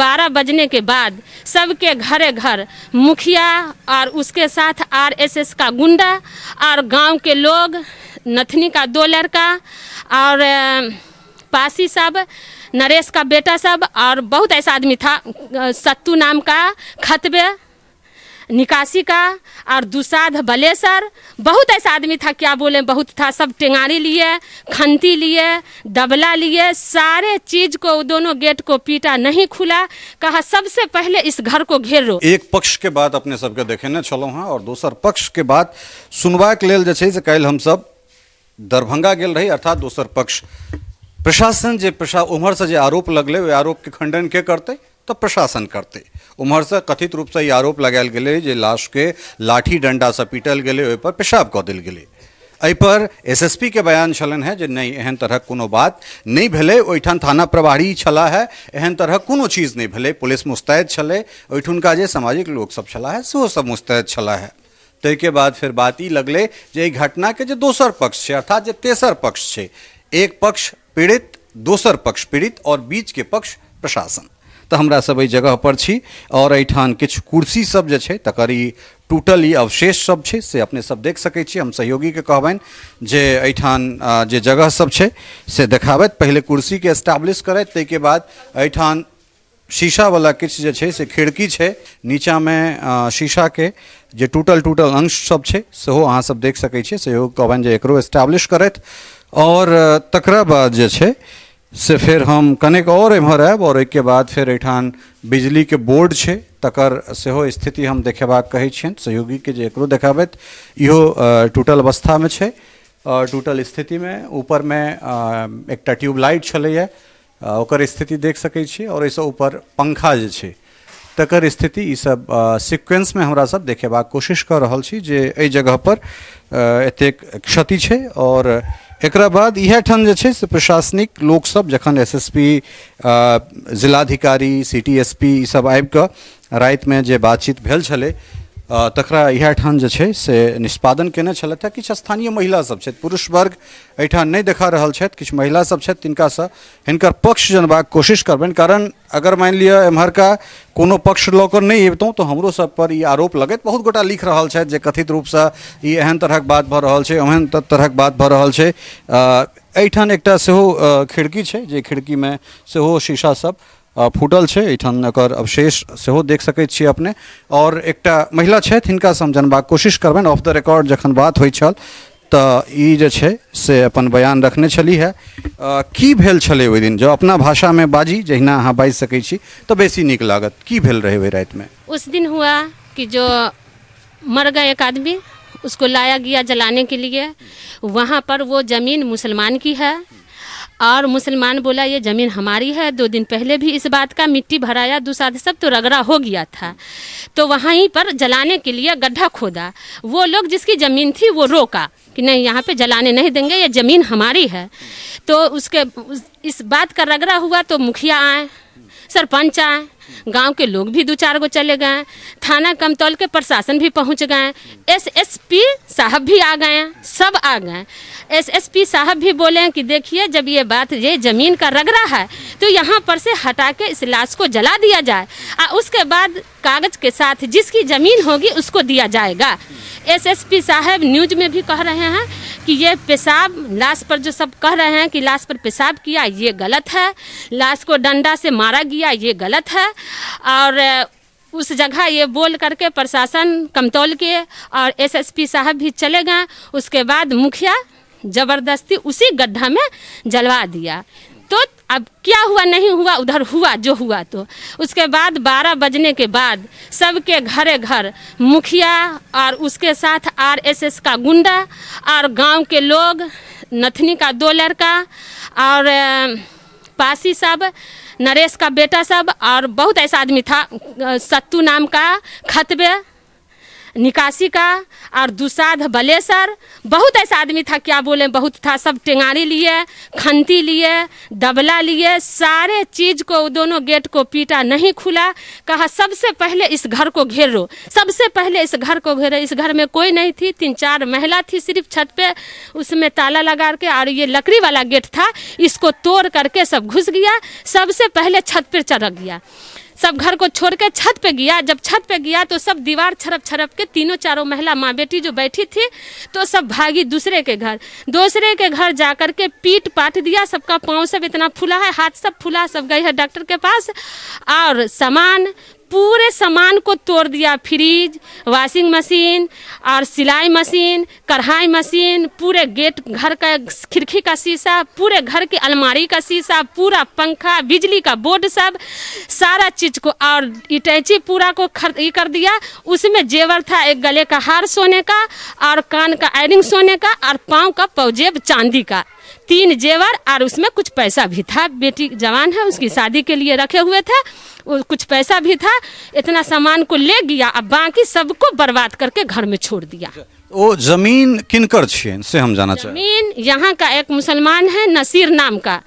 12 बजने के बाद सबके घरे घर मुखिया और उसके साथ आरएसएस का गुंडा और गांव के लोग, नथनी का 2 लड़का और पासी सब, नरेश का बेटा सब और बहुत ऐसा आदमी था, सत्तू नाम का, खतबे निकासी का और दुसाध बलेसर, बहुत ऐसा आदमी था, क्या बोले, बहुत था। सब टेंगारी लिए, खंती लिए, दबला लिए, सारे चीज को दोनों गेट को पीटा, नहीं खुला। कहा सबसे पहले इस घर को घेरो। एक पक्ष के बात अपने सबके देखेने छलहुँ हँ और दोसर पक्ष के बात सुनबाक लेल जे छै से काल्हि हमसब दरभंगा गेल रही, अर्थात दोसर पक्ष प्रशासन जे उम्हरसँ जे आरोप लगलै ओहि आरोपके खंडन के करतै तऽ प्रशासन करतै। उम्हरसँ कथित रूपसँ ई आरोप लगायल गेलै जे लाशके लाठी डंडासँ पीटल गेलै, ओहिपर पेशाब कऽ देल गेलै। एहिपर एस एस पी के बयान छलनि हेँ जे नहि, एहन तरहक कोनो बात नहि भेलै, ओहिठाम थाना प्रभारी छलाह हे, एहन तरहक कोनो चीज नहि भेलै, पुलिस मुस्तैद छलै, ओहिठुनका जे सामाजिक लोकसभ छलाह हे सेहो सब मुस्तैद छलाह हे। ताहिके बाद फेर बात ई लगलै जे एहि घटनाके जे दोसर पक्ष छै, अर्थात जे तेसर पक्ष छै, एक पक्ष पीड़ित, दोसर पक्ष पीड़ित और बीचके पक्ष प्रशासन। तऽ हमरा सब एहि जगह पर छी और एहिठाम किछु कुर्सी सब जे छै तकर ई टूटल ई अवशेष सब छै से अपने सब देख सकै छी। हम सहयोगीके कहबनि जे एहिठाम जे जगह सब छै से देखाबैत, पहिले कुर्सीके एस्टाब्लिश करैत, ताहिके बाद एहिठाम शीशावला किछु जे छै से खिड़की छै, नीचाँमे शीशाके जे टूटल टूटल अंश सब छै सेहो अहाँ सब देख सकै छियै। सेहो कहबनि जे एकरो एस्टाब्लिश करथि और तकरा बाद जे छै से फेर हम कनेक आओर एम्हर आयब और ओहिके बाद फेर एहिठाम बिजलीके बोर्ड छै तकर सेहो स्थिति हम देखेबाक कहै छियनि सहयोगीके जे एकरो देखाबथि। इहो टूटल अवस्थामे छै, टूटल स्थितिमे। ऊपरमे एकटा ट्यूबलाइट छलैए ओकर स्थिति देख सकै छी आओर एहिसँ ऊपर पंखा जे छै तकर स्थिति। ई सब सिक्वेंसमे हमरा सब देखेबाक कोशिश कऽ रहल छी जे एहि जगहपर एतेक क्षति छै। आओर एकरा बाद इएह ठाम जे छै से प्रशासनिक लोकसब जखन एस एस पी, जिलाधिकारी, C T S P E सब आबिकऽ रातिमे जे बातचीत भेल छलै तकरा इएह ठाम जे छै से निष्पादन केने छलथि। किछु स्थानीय महिला सब छथि, पुरुष वर्ग एहिठाम नहि देखा रहल छथि, किछु महिला सब छथि, तिनकासँ हिनकर पक्ष जनबाक कोशिश करबनि। कारण अगर मानि लिअ एम्हरका कोनो पक्ष लऽ कऽ नहि अबितहुँ तऽ हमरो सब पर ई आरोप लगैत। बहुत गोटा लिख रहल छथि जे कथित रूपसँ ई एहन तरहक बात भऽ रहल छै, ओहन तरहक बात भऽ रहल छै। एहिठाम एकटा सेहो खिड़की छै जे खिड़कीमे सेहो शीशा सब फूटल छै, एहिठाम एकर अवशेष सेहो देख सकै छियै अपने। आओर एकटा महिला छथि, हिनकासँ हम जानबाक कोशिश करबनि। ऑफ the record जखन बात होइ छल तऽ ई जे छै से अपन बयान रखने छलीह हे। की भेल छलै ओहि दिन, जँ अपना भाषामे बाजी जहिना अहाँ बाजि सकै छी तऽ बेसी नीक लागत, की भेल रहै ओहि रातिमे? उस दिन हुआ कि जो मर गए एक आदमी, उसको लाया गया जलाने के लिए। वहाँ पर वो ज़मीन मुसलमान की है और मुसलमान बोला ये ज़मीन हमारी है। 2 दिन पहले भी इस बात का मिट्टी भराया, दुसाध सब तो रगड़ा हो गया था। तो वहीं पर जलाने के लिए गड्ढा खोदा। वो लोग जिसकी ज़मीन थी वो रोका कि नहीं, यहाँ पे जलाने नहीं देंगे, ये ज़मीन हमारी है। तो इस बात का रगड़ा हुआ तो मुखिया आए, सरपंच आए, गांव के लोग भी 2-4 गो चले गए, थाना कमतौल के प्रशासन भी पहुंच गए, एस एस पी साहब भी आ गए, सब आ गए। एस एस पी साहब भी बोले कि देखिए जब ये बात ये ज़मीन का रगड़ा है तो यहाँ पर से हटा के इस लाश को जला दिया जाए और उसके बाद कागज़ के साथ जिसकी ज़मीन होगी उसको दिया जाएगा। एस एस पी साहब न्यूज में भी कह रहे हैं कि ये पेशाब लाश पर जो सब कह रहे हैं कि लाश पर पेशाब किया ये गलत है, लाश को डंडा से मारा गया ये गलत है। और उस जगह ये बोल करके प्रशासन कमतौल के और एस एस पी साहब भी चले गए। उसके बाद मुखिया ज़बरदस्ती उसी गड्ढा में जलवा दिया। तो अब क्या हुआ नहीं हुआ, उधर हुआ जो हुआ। तो उसके बाद 12 बजने के बाद सबके घरे घर मुखिया और उसके साथ आर एस एस का गुंडा और गांव के लोग, नथनी का 2 लड़का और पासी सब, नरेश का बेटा सब और बहुत ऐसा आदमी था, सत्तू नाम का, खतबे निकासी का और दुसाध बलेसर, बहुत ऐसा आदमी था, क्या बोले, बहुत था। सब टेंगारी लिए, खंती लिए, दबला लिए, सारे चीज़ को दोनों गेट को पीटा, नहीं खुला। कहा सबसे पहले इस घर को घेरो, सबसे पहले इस घर को घेरो। इस घर में कोई नहीं थी, 3-4 महिला थी सिर्फ छत पे, उसमें ताला लगा के और ये लकड़ी वाला गेट था, इसको तोड़ करके सब घुस गया। सबसे पहले छत पर चढ़ गया। सब घर को छोड़ के छत पे गया। जब छत पे गया तो सब दीवार छरप छरप के तीनों चारों महिला माँ बेटी जो बैठी थी तो सब भागी दूसरे के घर। दूसरे के घर जा कर के पीट पाट दिया, सबका पाँव सब इतना फूला है, हाथ सब फूला, सब गई है डॉक्टर के पास। और सामान, पूरे सामान को तोड़ दिया, फ्रिज, वॉशिंग मशीन और सिलाई मशीन, कढ़ाई मशीन, पूरे गेट घर का खिड़की का शीशा, पूरे घर की अलमारी का शीशा, पूरा पंखा, बिजली का बोर्ड, सब सारा चीज़ को, और इटैची पूरा को खर ये कर दिया। उसमें जेवर था, एक गले का हार सोने का और कान का एयरिंग सोने का और पाँव का पौजेब चांदी का, 3 जेवर और उसमें कुछ पैसा भी था। बेटी जवान है, उसकी शादी के लिए रखे हुए थे, वो कुछ पैसा भी था। इतना सामान को ले गया, अब बाकी सबको बर्बाद करके घर में छोड़ दिया। ओ जमीन किनकर छियनि से हम जाना चाहब। जमीन यहाँ का एक मुसलमान है नसीर नाम का,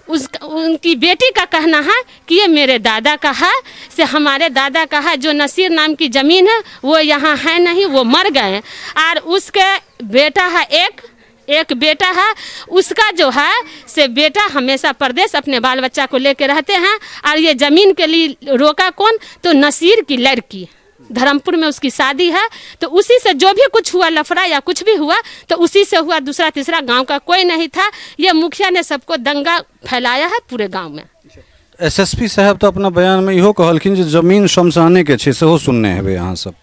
उस उनकी बेटी का कहना है कि ये मेरे दादा का है, से हमारे दादा का है। जो नसीर नाम की ज़मीन है वो यहाँ है नहीं, वो मर गए हैं। और उसके बेटा है, एक बेटा है उसका, जो है से बेटा हमेशा परदेश अपने बाल बच्चा को लेके रहते हैं। और ये ज़मीन के लिए रोका कौन, तो नसीर की लड़की, धर्मपुर में उसकी शादी है, तो उसी से जो भी कुछ हुआ लफड़ा या कुछ भी हुआ तो उसी से हुआ, दूसरा तीसरा गांव का कोई नहीं था। ये मुखिया ने सबको दंगा फैलाया है पूरे गांव में। एसएसपी साहब तऽ अपना बयानमे इहो कहलखिन जे जमीन शमशाने के छै, सेहो सुनने हेबै अहाँ सब।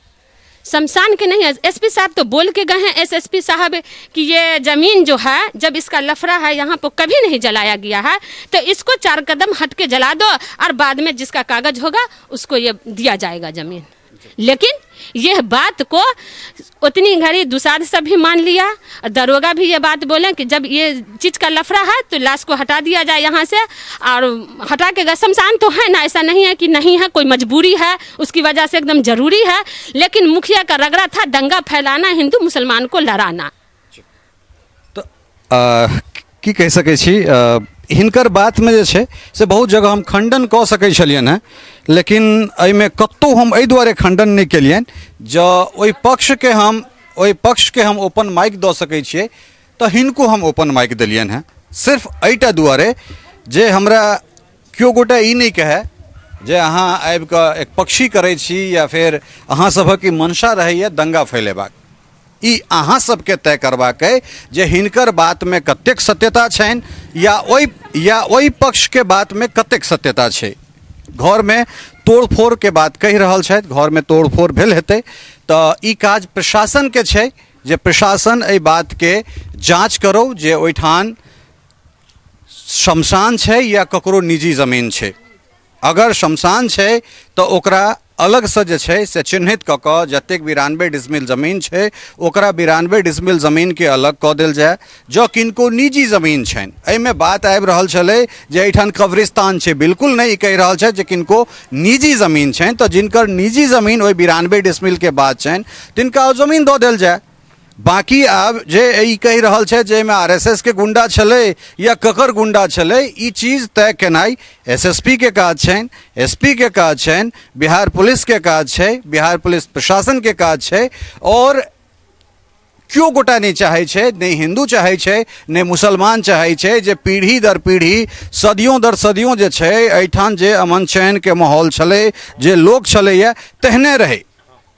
शमशान के नहीं है, एसपी साहब तो बोल के गए हैं, एसएसपी साहब, कि ये ज़मीन जो है, जब इसका लफड़ा है यहाँ पर कभी नहीं जलाया गया है, तो इसको 4 कदम हट के जला दो और बाद में जिसका कागज़ होगा उसको ये दिया जाएगा ज़मीन। लेकिन यह बात को उतनी घड़ी दुसाध सब भी मान लिया और दरोगा भी ये बात बोले कि जब ये चीज़ का लफड़ा है तो लाश को हटा दिया जाए यहाँ से। और हटा के गए, शमशान तो है ना, ऐसा नहीं है कि नहीं है, कोई मजबूरी है उसकी वजह से एकदम ज़रूरी है, लेकिन मुखिया का रगड़ा था दंगा फैलाना, हिंदू मुसलमान को लड़ाना। तऽ की कहि सकै छी, हिनकर बातमे जे छै से बहुत जगह हम खण्डन कऽ सकै छलियनि हेँ, लेकिन एहिमे कतहु हम एहि दुआरे खण्डन नहि केलियनि जँ ओहि पक्षके हम ओपन माइक दऽ सकै छियै तऽ हिनको हम ओपन माइक देलियनि हेँ, सिर्फ एहिटा दुआरे जे हमरा केओ गोटा ई नहि कहए जे अहाँ आबिकऽ एक पक्षी करै छी या फेर अहाँ सभक ई मंशा रहैए दंगा फैलेबाक। ई अहाँ सबके तय करबाक अइ जे हिनकर बातमे कतेक सत्यता छनि या ओहि पक्षके बातमे कतेक सत्यता छै। घरमे तोड़फोड़के बात कहि रहल छथि, घरमे तोड़फोड़ भेल हेतै तऽ ई काज प्रशासनके छै जे प्रशासन एहि बातके जाँच करू जे ओहिठाम शमशान छै या ककरो निजी जमीन छै। अगर शमशान छै तऽ ओकरा अलगसँ जे छै से चिन्हित कऽ कऽ जतेक 92 डिसमिल जमीन छै ओकरा 92 डिसमिल जमीनके अलग कऽ देल जाय। जँ किनको निजी जमीन छनि, एहिमे बात आबि रहल छलै जे एहिठाम कब्रिस्तान छै, बिल्कुल नहि, ई कहि रहल छथि जे किनको निजी जमीन छनि, तऽ जिनकर निजी जमीन ओहि 92 डिसमिलके बाद छनि तिनका ओ जमीन दऽ देल जाय। बाँकी आब जे ई कहि रहल छै जे एहिमे आर एस एस के गुंडा छलै या ककर गुंडा छलै, ई चीज तय केनाइ एस एस पी के काज छनि, एस पी के काज छनि, बिहार पुलिसके काज छै, बिहार पुलिस प्रशासनके काज छै। आओर केओ गोटा नहि चाहै छै, नहि हिन्दू चाहै छै, नहि मुसलमान चाहै छै जे पीढ़ी दर पीढ़ी सदियों दर सदियों जे छै एहिठाम जे अमन चैनके माहौल छलै, जे लोक छलैए तेहने रहै।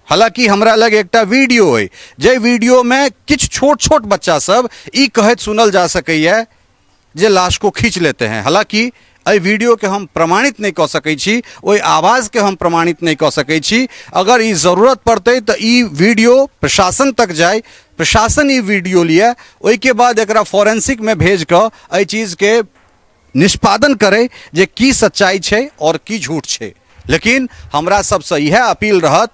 हालाँकि हमरा लग एकटा वीडियो अइ जाहि वीडियोमे किछु छोट छोट बच्चा सब ई कहैत सुनल जा सकैए जे लाश को खींच लेते हैं। हालाँकि एहि वीडियोके हम प्रमाणित नहि कऽ सकै छी, ओहि आवाजके हम प्रमाणित नहि कऽ सकै छी। अगर ई जरूरत पड़तै तऽ ई वीडियो प्रशासन तक जाय, प्रशासन ई वीडियो लिअ, ओहिके बाद एकरा फोरेंसिकमे भेज कऽ एहि चीजके निष्पादन करै जे की सच्चाइ छै आओर की झूठ छै। लेकिन हमरा सबसँ इएह अपील रहत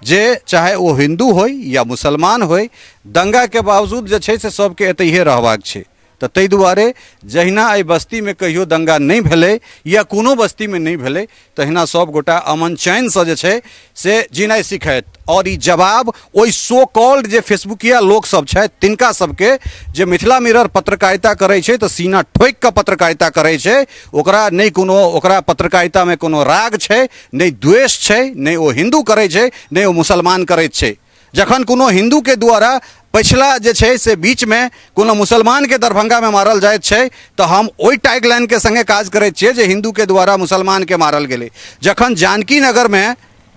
जे चाहे ओ हिन्दू होइ या मुसलमान होइ, दंगाके बावजूद जे छै से सबके एतहिए रहबाक छै। तऽ ताहि दुआरे जहिना एहि बस्तीमे कहियो दंगा नहि भेलै या कोनो बस्तीमे नहि भेलै, तहिना सब गोटा अमन चैनसँ जे छै से जीनाइ सिखथि। आओर ई जवाब ओहि सो कॉल्ड जे फेसबुकिया लोकसभ छथि तिनका सबके जे मिथिला मिरर पत्रकारिता करै छै तऽ सीना ठोकि कऽ पत्रकारिता करै छै, ओकरा नहि कोनो, ओकरा पत्रकारितामे कोनो राग छै, नहि द्वेष छै, नहि ओ हिन्दू करै छै, नहि ओ मुसलमान करैत छै। जखन कोनो हिन्दूके द्वारा पछिला जे छै से बीचमे कोनो मुसलमानके दरभंगामे मारल जाइत छै तऽ हम ओहि टैगलाइनके सङ्गे काज करैत छियै जे हिन्दूके द्वारा मुसलमानके मारल गेलै। जखन जानकी नगरमे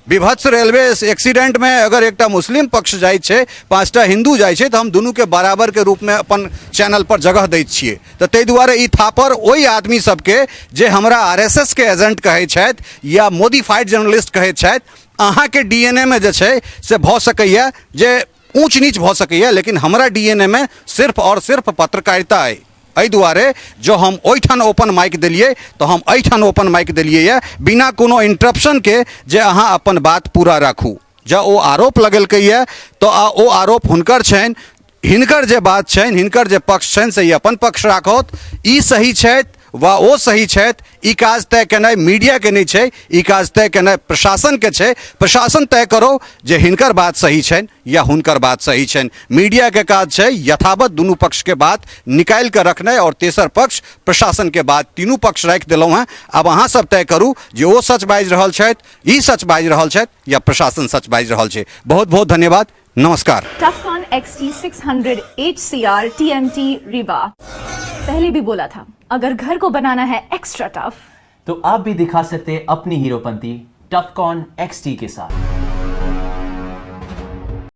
विभत्स रेलवे एक्सीडेंटमे अगर एकटा मुस्लिम पक्ष जाइ छै, 5टा हिन्दू जाइ छै, तऽ हम दुनूके बराबरके रूपमे अपन चैनल पर जगह दैत छियै। तऽ ताहि दुआरे ई थापर ओहि आदमी सबके जे हमरा RSS के एजेंट कहै छथि या मोडिफाइड जर्नलिस्ट कहै छथि, अहाँके DNA मे जे छै से भऽ सकैए जे ऊँच नीच भऽ सकैए, लेकिन हमरा DNA मे सिर्फ आओर सिर्फ पत्रकारिता अइ। एहि दुआरे जँ हम ओहिठाम ओपन माइक देलियै तऽ हम एहिठाम ओपन माइक देलियै यऽ बिना कोनो इंटरप्शनके जे अहाँ अपन बात पूरा राखू। जँ ओ आरोप लगेलकै यऽ तऽ ओ आरोप हुनकर छनि, हिनकर जे बात छनि, हिनकर जे पक्ष छनि से ई अपन पक्ष राखत। ई सही छथि वा ओ सही छथि, ई काज तय केनाइ मीडियाके नहि छै, ई काज तय केनाइ प्रशासनके छै। प्रशासन तय करो जे हिनकर बात सही छनि या हुनकर बात सही छनि। मीडियाके काज छै यथावत दुनू पक्षके बात निकालि कऽ रखनाइ आओर तेसर पक्ष प्रशासनके बात। तीनू पक्ष राखि देलहुँ हेँ, आब अहाँ सब तय करू जे ओ सच बाजि रहल छथि, ई सच बाजि रहल छथि या प्रशासन सच बाजि रहल छै। बहुत बहुत धन्यवाद, नमस्कार। Tufcon XT600 HCR TMT Rewa। पहले भी बोला था, अगर घर को बनाना है एक्स्ट्रा टफ तो आप भी दिखा सकते हैं अपनी हीरोपंती टफकॉन XT के साथ।